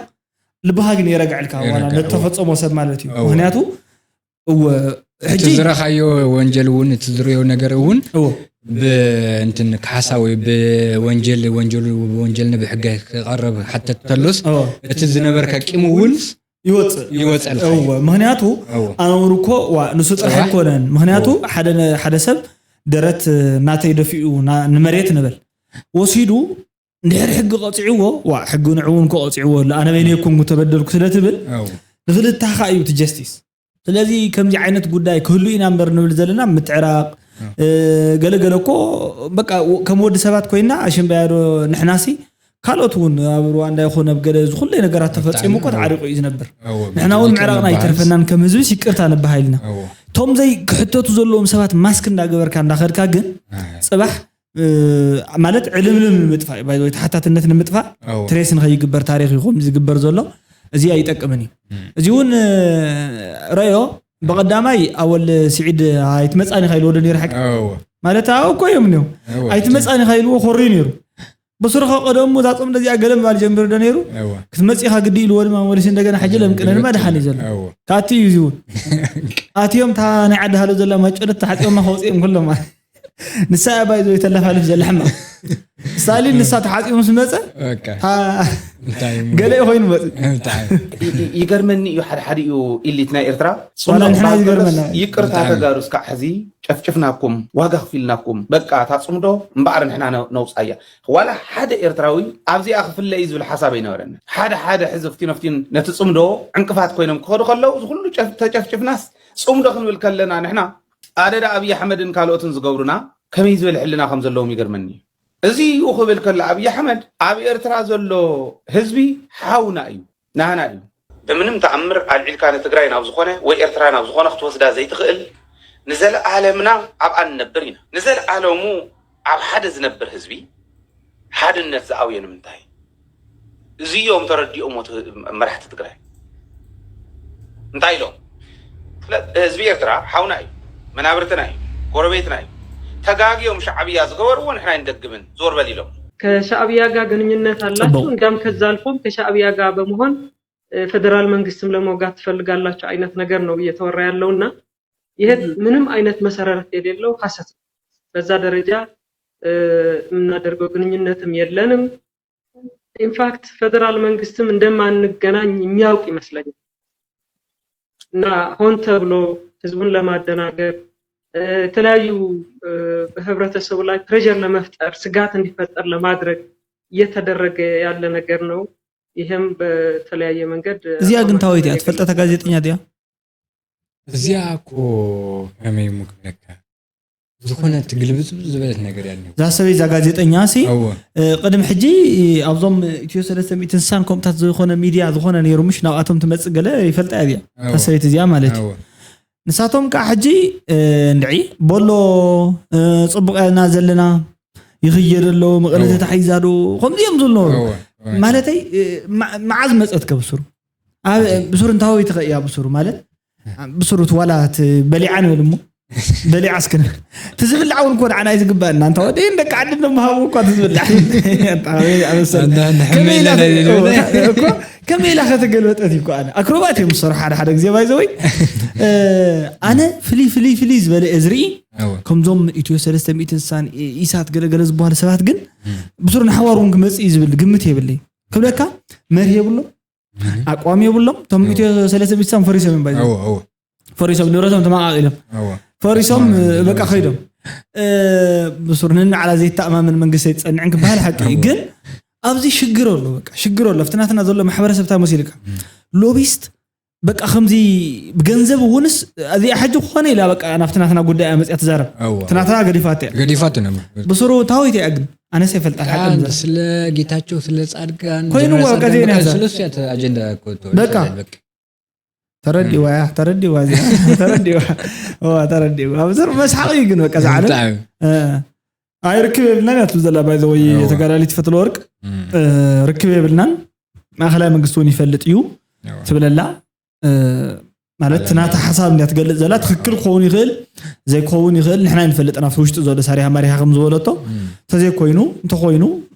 ልብኻ ግን የረግዐልካ። ዋላ የረግዕ፣ ነቲ ተፈጸሞ ሰብ ማለት እዩ። እወ። ምክንያቱ እወ እቲ ሕጂ ዝረኻዮ ወንጀል እውን እቲ ዝሪኦ ነገር እውን እወ ብእንትን ካሕሳ ወይ ብወንጀል ወንጀሉ ወንጀል ንብሕገ ክቐረብ ሓተት ተሎስ እወ እቲ ዝነበርካ ቂም እውን ይወፅእ ይወፀልካ። እወ ምክንያቱ እወ። ኣነውር እኮ ዋ ንሱ ጥራሕ እወ። ኣይኮነን። ምክንያቱ እወ። ሓደ ነ- ሓደ ሰብ ደረት ናተይ ደፊኡ ና- ንመሬት ንበል ወሲዱ እንድሕር ሕጊ ቀፂዕዎ ዋ ሕጊ ንዕውን ከቐፂዕዎ ኣሎ ኣነ በይነ የኮንኩ ተበደልኩ ስለ ትብል እወ። ንክልታኻ እዩ እቲ ጀስቲስ። ስለዚ ከምዚ ዓይነት ጉዳይ ክህሉ ኢና እምበር ንብል ዘለና ምትዕራቕ እ፣ ገለገለ እኮ በቃ ወ- ከም ወዲ ሰባት ኮይና ኣሽንበያዶ ንሕናሲ ካልኦት እውን ኣብ ሩዋንዳ ይኹን ኣብ ገለ እዚ ኩለይ ነገራት ተፈፂሙ እኮ ተዓሪቑ እዩ ዝነብር። እወ፣ ንሕና እውን ብጣዕሚ ምዕራቕና በዓል። ኣይተርፈናን ከም ህዝቢ ይቅርታ ንበሃል ኢና። እወ። እቶም ዘይክሕተቱ ዘለዎም ሰባት ማስክ እንዳገበርካ እንዳኸድካ ግን ኣይ። ፅባሕ እ፣ ማለት ዕልምልም ንምጥፋእ እዩ ባይ ተሓታትነት ንምጥፋእ እወ። ትሬስ ንኸይግበር ታሪኽ እዩ ከምዚ ዝግበር ዘሎ። እዚ ኣይጠቅምን እዩ። እዚ እውን እ፣ ረዮ ብቐዳማይ ኣወል ስዒድ ኣይትመፃኒ ኢኻ ኢልዎ ዶ ነይሩ ሓቂ እወ። ማለት ኣው እኮ እዮም እኒኦም እወ። ኣይትመፃኒ ኢኻ ኢልዎ ኮሪ ነይሩ። ብስሩ ከቀደሙ እዛ ፆም ነዚኣ ገለ ምባል ጀምር ዶ ነይሩ እወ። ክትመፅእ ኢኻ ግዲ ኢልዎ ድማ መሊሱ እንደገና ሕጂ ለምቅነ ድማ ደሓን እዩ ዘሎ እወ። ካቲ እዩ እዚ እውን ኣትዮም እታ ናይ ዓዲ ሃሎ ዘላ ማጨደት ተሓፂኦማ ከወፅኦም ኩሎም ንሳ እያ ባይዞ ተለፋልፍ ዘላ ሕማቕ ስታሊን ንሳ ተሓፂኡ ምስ መፀ በቃ። ታ- እንታይ እሞ? ገለ ኮይኑ መፅ እንታይ? ይ- ይ- ይገርመኒ እዩ ሓደ ሓደ እዩ ኢሊት ናይ ኤርትራ ዋላ ንሕና ይገርመና እዩ። ይቅርታ ብጣዕሚ። ተጋሩ እስካዕ ሕዚ ጨፍጭፍናኩም ዋጋ ክፊልናኩም በቃ እታ ፅምዶ እምበኣር ንሕና ነ- ነውፃያ ዋላ ሓደ ኤርትራዊ ኣብዚኣ ክፍለ እዩ ዝብል ሓሳብ ኣይነበረኒ ሓደ ሓደ ሕዚ ፍቲኖፍቲን ነቲ ፅምዶ ዕንቅፋት ኮይኖም ክኸዱ ከለዉ እዚ ኩሉ ጨፍ- ተጨፍጭፍናስ ፅምዶ ክንብል ከለና ንሕና ኣደዳ ኣብዪ ኣሕመድን ካልኦትን ዝገብሩና ከመይ ዝበለ ሕልና ከም ዘለዎም ይገርመኒ እዩ እዚ እዩ ክብል ከሎ ኣብዪ ኣሕመድ ኣብ ኤርትራ ዘሎ ህዝቢ ሓውና እዩ ናህና እዩ ብምንም ተኣምር ኣልዒልካ ንትግራይ ናብ ዝኾነ ወይ ኤርትራ ናብ ዝኾነ ክትወስዳ ዘይትኽእል ንዘለኣለምና ኣብኣ ንነብር ኢና ንዘለኣለሙ ኣብ ሓደ ዝነብር ህዝቢ ሓድነት ዝኣውዮ ንምንታይ እዚ እዮም ተረዲኦሞ መራሕቲ ትግራይ እንታይ ኢሎም ህዝቢ ኤርትራ ሓውና እዩ መናብርትና እዩ ጎረቤትና እዩ ተጋግዮም ሻዕብያ ዝገበርዎ ንሕና ኣይንደግምን፣ ዞር በል ኢሎም። ከሻዕብያ ጋር ግንኙነት አላችሁ፣ ጽቡቅ። እንዲያም ከዛ አልፎም ከሻዕብያ ጋር በመሆን እ፣ ፌዴራል መንግስትም ለመውጋት ትፈልጋላችሁ አይነት ነገር ነው እየተወራ ያለው እና ይሄ ምንም አይነት መሰረት የሌለው ሐሰት ነው። በዛ ደረጃ እ፣ የምናደርገው ግንኙነትም የለንም። ኢንፋክት ፌዴራል መንግስትም እንደማንገናኝ የሚያውቅ ይመስለኛል እና ሆን ተብሎ ህዝቡን ለማደናገር እ፣ የተለያዩ እ፣ በህብረተሰቡ ላይ ፕሬሸር ለመፍጠር፣ ስጋት እንዲፈጠር ለማድረግ እየተደረገ ያለ ነገር ነው። ይህም በተለያየ መንገድ እዚኣ ግን አቋማቸውን ታወይቲ እያ እየገለጹ ትፈልጠታ ጋዜጠኛ ድያ? እዚኣ እኮ ከመይ እሞ ክብለካ፣ ዝኾነ ትግልብጽ ዝበለት ነገር ያለ እዛ ሰበይ እዛ ጋዜጠኛ ሲ እወ እ፣ ቅድሚ ሕጂ ኣብዞም ኢትዮ ሰለስተ ሚእትን ስሳን ከምኡታት ዝኾነ ሚድያ ዝኾነ ነይሩ ምሽ ናብኣቶም ትመፅእ ገለ ይፈልጣ እያ እዚኣ እወ እታ ሰበይቲ እዚኣ ማለት እዩ። እወ ንሳቶም ከዓ ሕጂ እ፣ እንድዒ ቦሎ እ፣ ፅቡቅ ያልና ዘለና ይኽየድ ኣሎ መቐለ እወ ተታሒዛ ዶ ከምዚኦም ዝነበሩ እወ እወ ማለተይ እ፣ ማ- መዓዝ መፀት ከብስሩ ኣብ ብሱር እንታወይ ትኸእያ ብሱሩ ማለት ብሱሩ ትዋላ በሊዓ ንብል እሞ በሊዓ እስክን ትዝብላዕ እውን ኮ ንዓና እዩ ዝግባእና እንታ ወደ ደቂ ዓዲ ነምሃቡ እኳ ትዝብላዕ ኣንዳ ንሕመይ ከመይ ኢላ ለለለ እኮ ከመይ ኢላ ከተገልበጠት እዩ እኮ ኣነ ኣክሮባት እዮም ዝሰርሑ ሓደ ሓደ ግዜ ባይዘወይ ኣነ ፍልይ ፍልይ ፍልይ ዝበለ እየ ዝርኢ እወ ከምዞም ኢትዮ ሰለስተ ሚእትን ስሳን ኢሳት ገለገለ ዝበሃሉ ሰባት ግን ብሱር ንሓዋር እውን ክመፅእ እዩ ዝብል ግምት የብለይ ክብለካ መርህ የብሎም ኣቋም የብሎም እቶም ኢትዮ ሰለስተ ሚእትን ስሳን ፈሪሶም እዮም ባይዘ እወ እወ ፈሪሶም ንብረቶም ተመቃቂሎም እወ ፈሪሶም ተስማሚ በቃ ከይዶም ብሱር ንንዓላ ዘይተኣማመን መንግስቲ ኣይትፀንዕን ክበሃል ሓቂ እዩ ግን ኣብዚ ሽግር ኣሎ በቃ ሽግር ኣሎ ኣብቲ ናትና ዘሎ ማሕበረሰብ እንታይ መሲልካ ሎቢስት በቃ ከምዚ ብገንዘብ እውንስ እዚኣ ሕጂ ክኾነ ኢላ በቃ ናብቲ ናትና ጉዳይ እያ መፅያ ትዛረብ እወ እቲ ናታ ገዲፋት እያ ገዲፋት ነበር ብስሩ ታወይት እያ ግን ኣነስ ይፈልጣል ሓቂ ኣን ንዛረብ ስለ ጌታቸው ስለ ጻድቃን ኮይኑ ጀነራል እኮ በቃ ጻድቃን ዜና በቃ እዛ። ስለሱ እያ ተ- ኣጀንዳ እኮ እቶ- በቃ። ይዛረብ በቃ ተረዲዋ እያ ተረዲዋ እዚኣ ተረዲዋ እዋ ተረዲዋ ኣብ ዘር መስሓቂ እዩ ግን በቃ ዝዓለም ብጣዕሚ እ፣ ኣይ ርክብ የብልናን እያ ትብል ዘላ ባይዘወይ እዋ። ተጋዳሊት ፈትለ ወርቅ እም፣ እ፣ ርክብ የብልናን ማእኸላይ መንግስቲ እውን ይፈልጥ እዩ እዋ። ትብለላ እ፣ ማለት ናታ ሓሳብ እንዲያ ትገልፅ ዘላ ትክክል ክኸውን ይኽእል ዘይክኸውን ይኽእል ንሕና ንፈልጥ ናብቲ ውሽጢ ዘሎ ሳሪሃ ማሪሃ ከም ዝበለቶ እም፣ እንተዘይኮይኑ እንተኮይኑ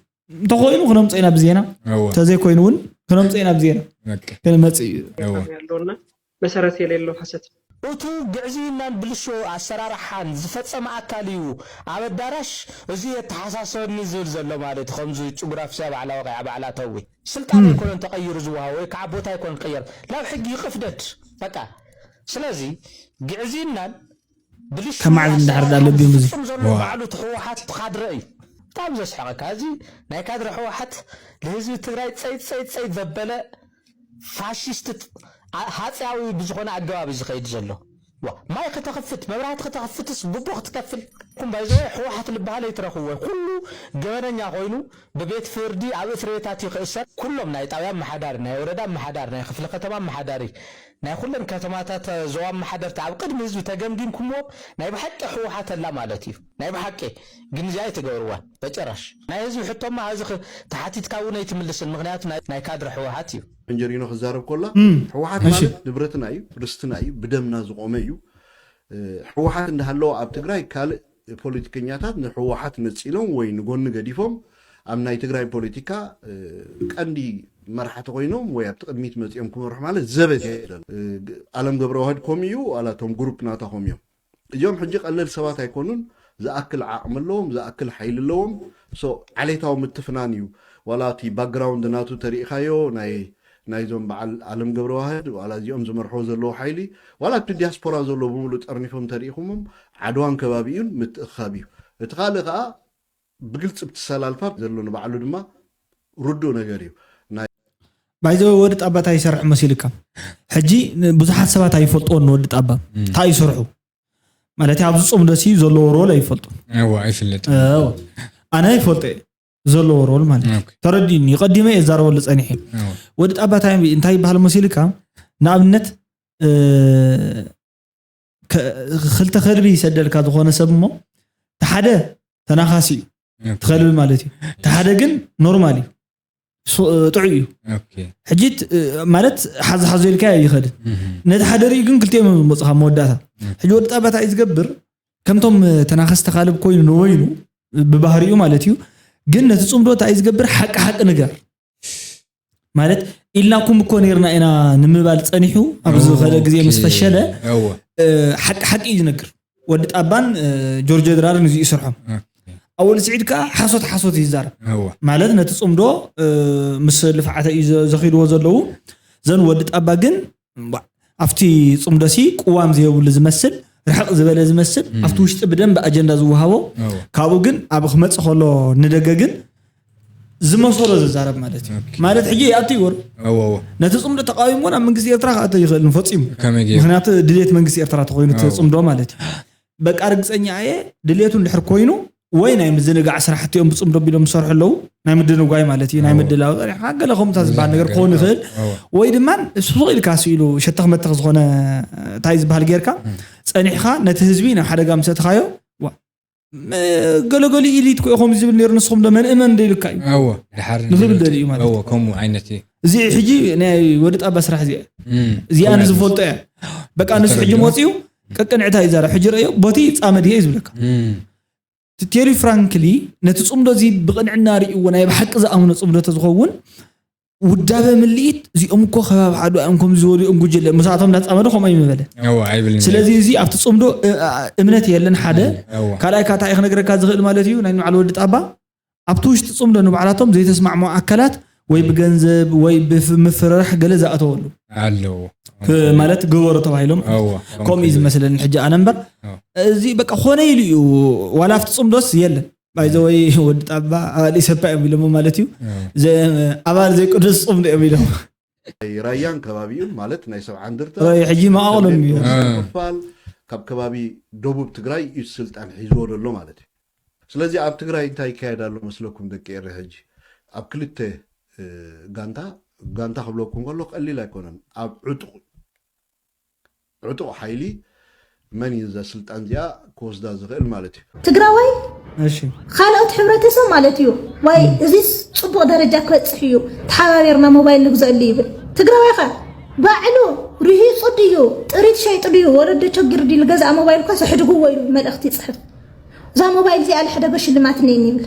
እንተኮይኑ ክነምፀ ኢና ብዜና እዋ። እንተዘይኮይኑ እውን ክነምፀ ኢና ብዜና በቃ። ክንመፅእ እዩ እዋ። ያለውና መሰረት የሌለው ሐሰት ነው። እቱ ግዕዝይናን ብልሾ ኣሰራርሓን ዝፈጸመ ኣካል እዩ ኣብ ኣዳራሽ እዚ የተሓሳሰበኒ ዝብል ዘሎ ማለት እዩ። ከምዚ ጭጉራፍስያ ባዕላ ወቂዓ ባዕላ ተዊ ስልጣን ኣይኮነን ተቐይሩ ዝወሃብ ወይ ከዓ ቦታ ኣይኮነን ቀየር ናብ ሕጊ ይቕፍደድ በቃ። ስለዚ ግዕዝይናን ብልሾ ከማዕዝ እንዳሕር ዳለብኝ ብዙ። ፍጹም ዘሎ ዋ። ባዕሉ እቲ ህወሓት ካድረ እዩ። ብጣዕሚ ዘስሕቐካ እዚ ናይ ካድረ ህወሓት ንህዝቢ ትግራይ ፀይት ፀይት ፀይት ዘበለ ፋሽስት ጥ- ኣ- ሃፀያዊ ብዝኾነ ኣገባብ እዩ ዝኸይድ ዘሎ። ዋ፣ ማይ ከተኽፍት መብራህቲ ከተኽፍትስ ብቦ ክትከፍል ኩም ባይዘወ ህወሓት ልበሃል ኣይትረኽዎ ኩሉ ገበነኛ ኮይኑ ብቤት ፍርዲ ኣብ እስር ቤታት ይኽእሰር። ኩሎም ናይ ጣብያ ኣመሓዳሪ ናይ ወረዳ ኣመሓዳሪ ናይ ክፍለ ከተማ ኣመሓዳሪ ናይ ኩለን ከተማታት ዞባ ኣመሓደርቲ ኣብ ቅድሚ ህዝቢ ተገምጊምኩምዎም ናይ ብሓቂ ህወሓት ኣላ ማለት እዩ። ናይ ብሓቂ ግን እዚኣ ኣይትገብርዋን በጭራሽ። ናይ ህዝቢ ሕቶማ እዚ ክ- ተሓቲትካ እውን ኣይትምልስን ምክንያቱ ናይ- ናይ ካድረ ህወሓት እዩ። መንጀሪኖ ክዛረብ ኮላ እም፣ ህወሓት እሺ። ማለት ንብረትና እዩ ርስትና እዩ ብደምና ዝቆመ እዩ። እ፣ ህወሓት እንዳሃለወ ኣብ ትግራይ ካልእ ፖለቲከኛታት ንህወሓት ነፂሎም ወይ ንጎኒ ገዲፎም ኣብ ናይ ትግራይ ፖለቲካ እ፣ ቀንዲ መራሕቲ ኮይኖም ወይ ኣብቲ ቅድሚት መፂኦም ክመርሑ ማለት ዘበት እዩ። እ፣ ኣለም ገብረዋህድ ኮም እዩ ዋላ እቶም ግሩፕ ናታ ኮም እዮም። እዚኦም ሕጂ ቀለል ሰባት ኣይኮኑን። ዝኣክል ዓቕሚ ኣለዎም ዝኣክል ሓይሊ ኣለዎም። ሶ ዓሌታዊ ምትፍናን እዩ። ዋላ እቲ ባክግራውንድ ናቱ ተሪኢኻዮ ናይ ናይዞም በዓል ኣለም ገብረዋህድ ዋላ እዚኦም ዝመርሕዎ ዘለዉ ሓይሊ ዋላ እቲ ዲያስፖራ ዘሎ ብምሉእ ጠርኒፎም ተሪኢኹሞም ዓድዋን ከባቢኡን ምትእኻብ እዩ። እቲ ካልእ ከዓ ብግልፂ ብትሰላልፋ ዘሎ ንባዕሉ ድማ ርዱእ ነገር እዩ። ናይ ባይዘወ ወዲ ጣባ እንታይ ይሰርሕ መሲልካ ሕጂ ብዙሓት ሰባት ኣይፈልጥዎን ንወዲ ጣባ እንታይ ይሰርሑ ማለት ኣብዚ ፅምዶ ሲ ዘለዎ ሮል ኣይፈልጡ እዋ ኣይፍለጥ ኣነ ይፈልጦ እየ ዘለዎ ሮል ማለት እዩ ኦኬ። ተረዲኒ ቀዲመ እየ ዛረበሉ ፀኒሐ እዋ። ወዲ ጣባ እንታይ- እንታይ ይበሃል መሲልካ ንኣብነት እ፣ ከ- ክልተ ከልቢ ይሰደልካ ዝኾነ ሰብ እሞ እቲ ሓደ ተናኻሲ እዩ ኦኬ። እቲ ከልቢ ማለት እዩ እቲ ሓደ ግን ኖርማል እዩ ሱ- ጥዑይ እዩ ኦኬ። ሕጂ ት- ማለት ሓዚ ሓዞ ኢልካ ይኸድን እህም። ነቲ ሓደ ርእዩ ግን ክልቲኦም እዮም ዝመፁኻ መወዳእታ ሕጂ ወዲ ጣባታ እዩ ዝገብር ከምቶም ተናኸስቲ ካልብ ኮይኑ ንበይኑ ብባህሪኡ ማለት እዩ። ግን ነቲ ፅምዶ እንታይ እዩ ዝገብር? ሓቂ ሓቂ ንገር ማለት ኢልናኩም እኮ ነርና ኢና ንምባል ፀኒሑ ኣብዚ ዝኸደ ግዜ ምስ ፈሸለ ሓቂ ሓቂ እዩ ዝነግር። ወዲ ጣባን ጆርጆ ድራርን እዚ ይሰርሖም። ኣወል ስዒድ ከዓ ሓሶት ሓሶት ይዛረብ ማለት ነቲ ፅምዶ ምስ ልፍዓተ እዩ ዘኺድዎ ዘለዉ። ዘን ወዲ ጣባ ግን ኣብቲ ፅምዶ ሲ ቅዋም ዘይብሉ ዝመስል ርሕቕ ዝበለ ዝመስል ኣብቲ ውሽጢ ብደንብ ኣጀንዳ ዝወሃቦ ካብኡ ግን ኣብ ክመፅእ ከሎ ንደገ ግን ዝመሰሎ ዝዛረብ ማለት እዩ። ማለት ሕጂ ይኣቱ ይወር ነቲ ፅምዶ ተቃዊሞ ናብ መንግስቲ ኤርትራ ክኣተ ይኽእል ፈፂሙ። ምክንያቱ ድሌት መንግስቲ ኤርትራ ተኮይኑ እቲ ፅምዶ ማለት እዩ። በቃ ርግፀኛ እየ ድሌቱ እንድሕር ኮይኑ ወይ ናይ ምዝንጋዕ ስራሕቲ እዮም ብፅምዶ ቢሎም ዝሰርሑ ኣለዉ። ናይ ምድንጓይ ማለት እዩ። ናይ ምድላው ፀኒሕካ ገለ ከምታ ዝበሃል ነገር ክኸውን ይኽእል። ወይ ድማ ስቕ ኢልካ ስኢሉ ሸተኽ መተኽ ዝኾነ እንታይ ዝበሃል ጌርካ ፀኒሕካ ነቲ ህዝቢ ናብ ሓደጋ ምስ ኣእትኻዮ ገለገሊ ኢሊት ኮ ኢኹም ዝብል ነይሩ። ንስኹም ዶ መን እመን ዶ ኢልካ እዩ ንኽብል ደሊ እዩ ማለት ከምኡ ዓይነት እዩ። እዚ ሕጂ ናይ ወዲ ጣባ ስራሕ እዚኣ እዚኣ ንዝፈልጦ እያ። በቃ ንሱ ሕጂ መፅኡ ቀቅንዕታ እዩ ዛረብ ሕጂ ረእዮ ቦቲ ፃመድ እየ እዩ ዝብለካ። ቴሪ ፍራንክሊ ነቲ ፅምዶ እዚ ብቕንዕና ርእይዎ ናይ ብሓቂ ዝኣምኖ ፅምዶ ተዝኸውን ውዳበ ምልኢት እዚኦም እኮ ከባቢ ዓዱ እዮም ከም ዝበሉ እዮም ጉጅለ ምስኣቶም እንዳፃመዱ ከምኡ ይምበለ። ስለዚ እዚ ኣብቲ ፅምዶ እምነት የለን ሓደ ካልኣይ ካታ ክነግረካ ዝኽእል ማለት እዩ ናይ ንባዕሉ ወዲ ጣባ ኣብቲ ውሽጢ ፅምዶ ንባዕላቶም ዘይተስማዕሞ ኣካላት ወይ ብገንዘብ ወይ ብምፍርራሕ ገለ ዝኣተወሉ ኣለዎ ማለት ግበሩ ተባሂሎም ከምኡ እዩ ዝመስለኒ ሕጂ ኣነ እምበር እዚ በቃ ኮነ ኢሉ እዩ ዋላ ኣብቲ ፅምዶስ የለን ባይዘወይ ወዲ ጣባ ኣባል ኢሰፓ እዮም ኢሎሞ ማለት እዩ ኣባል ዘይቅዱስ ፅምዶ እዮም ኢሎም ራያን ከባቢኡን ማለት ናይ ሰብዓ እንድርታ ሕጂ መቃቕሎም እዩ ክፋል ካብ ከባቢ ደቡብ ትግራይ እዩ ስልጣን ሒዝዎ ዘሎ ማለት እዩ። ስለዚ ኣብ ትግራይ እንታይ ይካየድ ኣሎ መስለኩም ደቂ ኤረ ሕጂ ኣብ ክልተ ጋንታ ጋንታ ክብለኩም ከሎ ቀሊል ኣይኮነን። ኣብ ዕጡቕ ዕጡቕ ሓይሊ መን እዩ እዛ ስልጣን እዚኣ ክወስዳ ዝኽእል ማለት እዩ። ትግራዋይ ካልኦት ሕብረተሰብ ማለት እዩ ወይ እዚስ ፅቡቕ ደረጃ ክበፅሕ እዩ ተሓባቢርና ሞባይል ንግዘአሉ ይብል። ትግራዋይ ኸ ባዕሉ ርሂፁ ድዩ ጥሪት ሸይጡ ድዩ ወለዶ ቸጊሩ ድዩ ልገዝኣ ሞባይል እኳ ዘሕድግዎ ኢሉ መልእኽቲ ይፅሕፍ። እዛ ሞባይል እዚኣ ልሕደጎ ሽልማት እኒአኒ ይብል።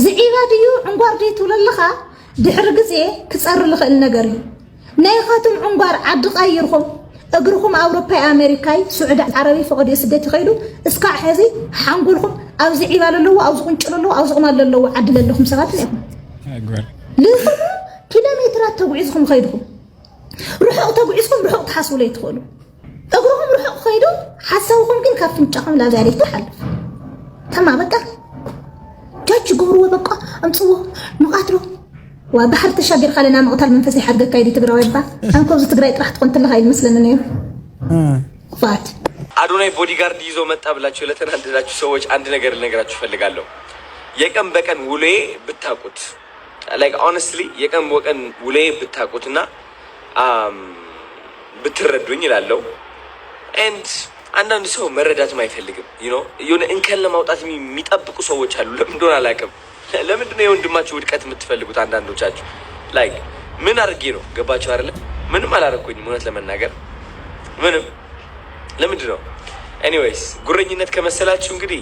ዝዒባ ድዩ ዕንጓር ድዩ ትብሎ ኣለኻ ድሕሪ ግዜ ክፀሪ ልኽእል ነገር እዩ። ናይኻትም ዕንጓር ዓዲ ቀይርኹም እግርኹም ኣውሮፓይ ኣሜሪካይ ስዑዲ ዓረቢ ፈቐዲኡ ስደት ይኸይዱ እስካዕ ሕዚ ሓንጎልኹም ኣብዚ ዒባ ለለዎ ኣብዚ ቁንጭ ለለዎ ኣብዚ ቁማል ለለዎ ዓዲ ለለኹም ሰባት እኒኹም ልኹም ኪሎ ሜትራት ተጉዒዝኹም ኸይድኹም ርሑቕ ተጉዒዝኹም ርሑቕ ትሓስቡ ለይትኽእሉ እግርኹም ርሑቕ ኸይዱ ሓሳብኹም ግን ካብ ፍንጫኹም ላብ ያለይት ትሓልፍ ተማ በቃ ጃጅ ገብርዎ በቃ ኣምፅዎ ንቃትሎ ዋ ባሕሪ ተሻጊርካ ለና ምቕታል መንፈስ ይሓድገካ ኢሉ ትግራዋይ እባ ኣንኮ ኣብዚ ትግራይ ጥራሕ ትኾን ትለኻ ኢሉ መስለኒ ነይሩ ፋት አዶናይ ቦዲጋርድ ይዞ መጣ ብላችሁ ለተናደዳችሁ ሰዎች አንድ ነገር ልነግራችሁ እፈልጋለሁ። የቀን በቀን ውሎዬ ብታቁት like honestly የቀን በቀን ውሎዬ ብታቁትና ብትረዱኝ ይላለው and አንዳንድ ሰው መረዳትም አይፈልግም you know የሆነ እንከን ለማውጣት የሚጠብቁ ሰዎች አሉ ለምን እንደሆነ አላውቅም ለምንድነው የወንድማችሁ ውድቀት የምትፈልጉት አንዳንዶቻችሁ like ምን አድርጌ ነው ገባችሁ አይደለ ምንም አላረኩኝም እውነት ለመናገር ምንም ለምንድን ነው anyways ጉረኝነት ከመሰላችሁ እንግዲህ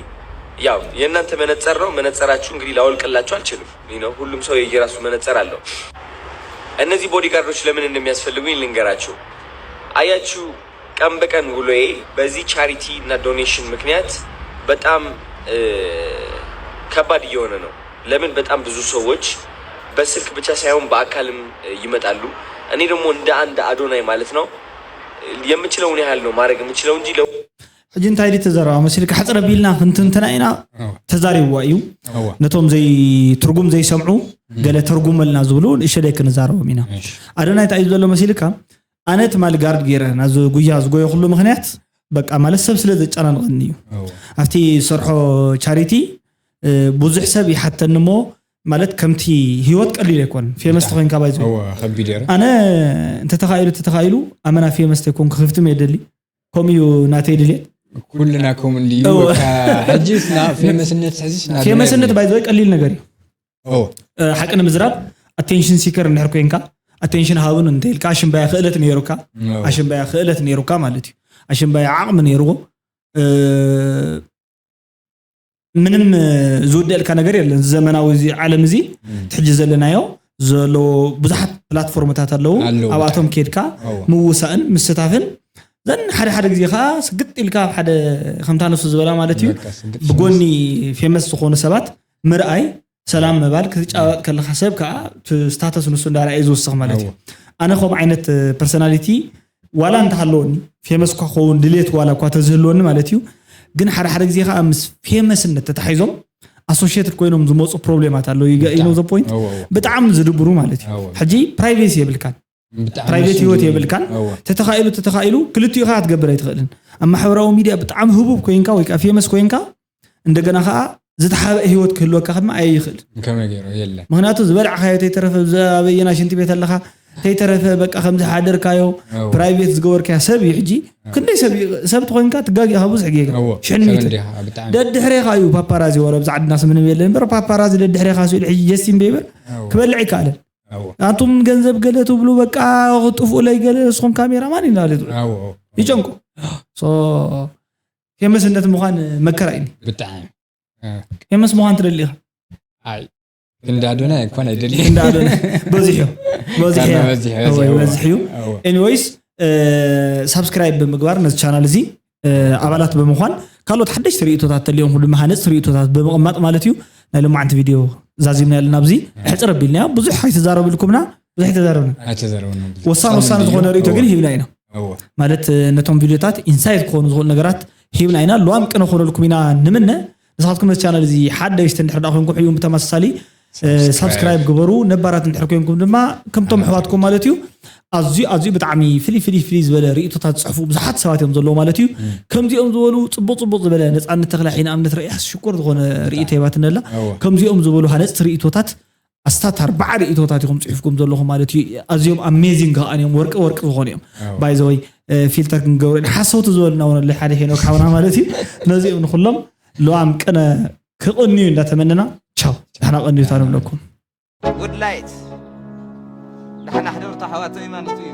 ያው የእናንተ መነጸር ነው መነጸራችሁ እንግዲህ ላወልቅላችሁ አልችልም you know ሁሉም ሰው የየራሱ መነጸር አለው እነዚህ bodyguard ኦች ለምን እንደሚያስፈልጉኝ ልንገራችሁ አያችሁ ቀን በቀን ውሎዬ በዚህ charity እና donation ምክንያት በጣም ከባድ እየሆነ ነው ለምን በጣም ብዙ ሰዎች በስልክ ብቻ ሳይሆን በአካልም ይመጣሉ እኔ ደግሞ እንደ አንድ አዶናይ ማለት ነው የምችለውን ያህል ነው ማድረግ የምችለው እንጂ ሕጂ እንታይ ድዩ ተዘረባ መሲልካ ሕፅር ኣቢልና ክንትንትና ኢና ተዛሪብዋ እዩ ነቶም ትርጉም ዘይሰምዑ ገለ ተርጉመልና ዝብሉ ንእሸለይ ክንዛረቦም ኢና ኣዶናይ እንታይ እዩ ዘሎ መሲልካ ኣነ ትማሊ ጋርድ ገይረ ናዚ ጉያ ዝጎየኩሉ ምክንያት በቃ ማለት ሰብ ስለ ዘጨናንቐኒ እዩ ኣብቲ ዝሰርሖ charity ብዙሕ ሰብ ይሓተኒ እሞ ማለት ከምቲ ህይወት ቀሊል ኣይኮን famous ተኮይንካ ባይዞ ኣነ እንተተኻኢሉ እንተተኻኢሉ ኣመና famous ተይኮንኩ ክፍትም የደሊ ከምኡ እዩ ናተይ ድልየት ኩልና ከምኡ እንድዩ ሕጂ ስና famous ነት ሕዚ ስና famous ነት ባይዞ ቀሊል ነገር እዩ ሓቂ ንምዝራብ attention seeker እንድሕር ኮይንካ attention ሃብን እንተኢልካ ኣሽምባያ ክእለት ነይሩካ ኣሽምባያ ክእለት ነይሩካ ማለት እዩ ኣሽምባያ ዓቕሚ ነይርዎ ምንም ዝውደልካ ነገር የለን። ዘመናዊ እዚ ዓለም እዚ ሕጂ ዘለናዮ ዘሎ ብዙሓት ፕላትፎርምታት ኣለዉ። ኣብኣቶም ከድካ ምውሳእን ምስታፍን ዘን ሓደ ሓደ ግዜ ከዓ ስግጥ ኢልካ ሓደ ከምታ ነሱ ዝበላ ማለት እዩ ብጎኒ ፌመስ ዝኾኑ ሰባት ምርኣይ፣ ሰላም ምባል፣ ክትጫወጥ ከለካ ሰብ ከዓ ስታተስ ንሱ እንዳረኣየ ዝውስኽ ማለት እዩ። ኣነ ከም ዓይነት ፐርሶናሊቲ ዋላ እንተሃለወኒ ፌመስ ኳ ክኸውን ድሌት ዋላ እኳ ተዝህልወኒ ማለት እዩ። ግን ሓደ ሓደ ግዜ ከዓ ምስ ፌመስነት ተታሒዞም ኣሶሽትድ ኮይኖም ዝመፁ ፕሮብሌማት ኣለዉ። ዩ ኖ ፖይንት ብጣዕሚ ዝድብሩ ማለት እዩ። ሕጂ ፕራይቬሲ የብልካን፣ ፕራይቬት ህይወት የብልካን። ተተኻኢሉ ተተኻኢሉ ክልቲኡ ከዓ ክትገብር ኣይትኽእልን። ኣብ ማሕበራዊ ሚድያ ብጣዕሚ ህቡብ ኮይንካ ወይ ከዓ ፌመስ ኮይንካ እንደገና ከዓ ዝተሓበአ ህይወት ክህልወካ ድማ ኣይኽእል። ምክንያቱ ዝበላዕካዮ ተይተረፈ ኣበየና ሽንቲ ቤት ኣለካ ተይተረፈ በቃ ከምዚ ሓደርካዮ ፕራይቬት ዝገበርካዮ ሰብ እዩ። ሕጂ ክንደይ ሰብ ሰብ ተኮይንካ ትጋጊኻ ብዙሕ ጌጋ ሽሕን ሚእትን ደድሕሬኻ እዩ ፓፓራዚ ወረ ብዛ ዓድና ስምንም የለን እምበር ፓፓራዚ ደድሕሬኻ ስኢሉ ሕጂ ጀስቲን ቤበር ክበልዕ ይከኣለን። ኣቱም ገንዘብ ገለ ትብሉ በቃ ክጥፍኡለይ ገለ ንስኹም ካሜራ ማን ይናለ ይጨንቁ። ፌመስነት ምዃን መከራ እዩ። ብጣዕሚ ፌመስ ምዃን ትደሊ ኢኻ? ኣይ ክንዳዶና ይኮን ኣይደሊ እንዳዶነ በዚሕ እዩ በዚሕ እዩ በዚሕ እዩ። ኤኒዌይስ ሳብስክራይብ ብምግባር ነዚ ቻናል እዚ ኣባላት ብምዃን ካልኦት ሓደሽቲ ርእቶታት ተልዮም ድማ ሃነፅቲ ርእቶታት ብምቕማጥ ማለት እዩ። ናይ ሎማዓንቲ ቪድዮ ዛዚምና ያለና ኣብዚ ሕፅር ኣቢልና ብዙሕ ኣይተዛረብልኩምና ብዙሕ ኣይተዛረብና። ወሳን ወሳን ዝኾነ ርእቶ ግን ሂብና ኢና። ማለት ነቶም ቪድዮታት ኢንሳይት ክኾኑ ዝኽእሉ ነገራት ሂብና ኢና። ሉዋም ቅነ ክኾነልኩም ኢና ንምነ። ንስኻትኩም ነዚ ቻናል እዚ ሓደሽቲ እንድሕር ዳ ኮይንኩም ሕዩም ብተመሳሳሊ ሳብስክራይብ ግበሩ። ነባራት እንድሕር ኮይንኩም ድማ ከምቶም ኣሕዋትኩም ማለት እዩ ኣዝዩ ኣዝዩ ብጣዕሚ ፍልይ ፍልይ ፍልይ ዝበለ ርእቶታት ዝፅሕፉ ብዙሓት ሰባት እዮም ዘለዉ ማለት እዩ። ከምዚኦም ዝበሉ ፅቡቅ ፅቡቅ ዝበለ ነፃነት ተኽለ ሒና እምነት ረእያስ ሽኮር ዝኾነ ርእቶ ሂባትነላ። ከምዚኦም ዝበሉ ሃነፅቲ ርእቶታት ኣስታት ኣርባዓ ርእቶታት ኢኹም ፅሒፍኩም ዘለኹም ማለት እዩ። ኣዝዮም ኣሜዚንግ ከኣን እዮም ወርቂ ወርቂ ዝኾኑ እዮም። ባይዘወይ ፊልተር ክንገብሮ ኢና ሓሰውቲ ዝበሉና እውን ኣሎ ሓደ ሄኖክ ሓውና ማለት እዩ። ነዚኦም ንኩሎም ለዋም ቅነ ክቕንዩ እንዳተመነና ቻው ንሕና ቀንዩታ ንብለኩም። ጉድ ላይት ዳሕና ሕደርቱ ኣሕዋተይ ማለት እዩ።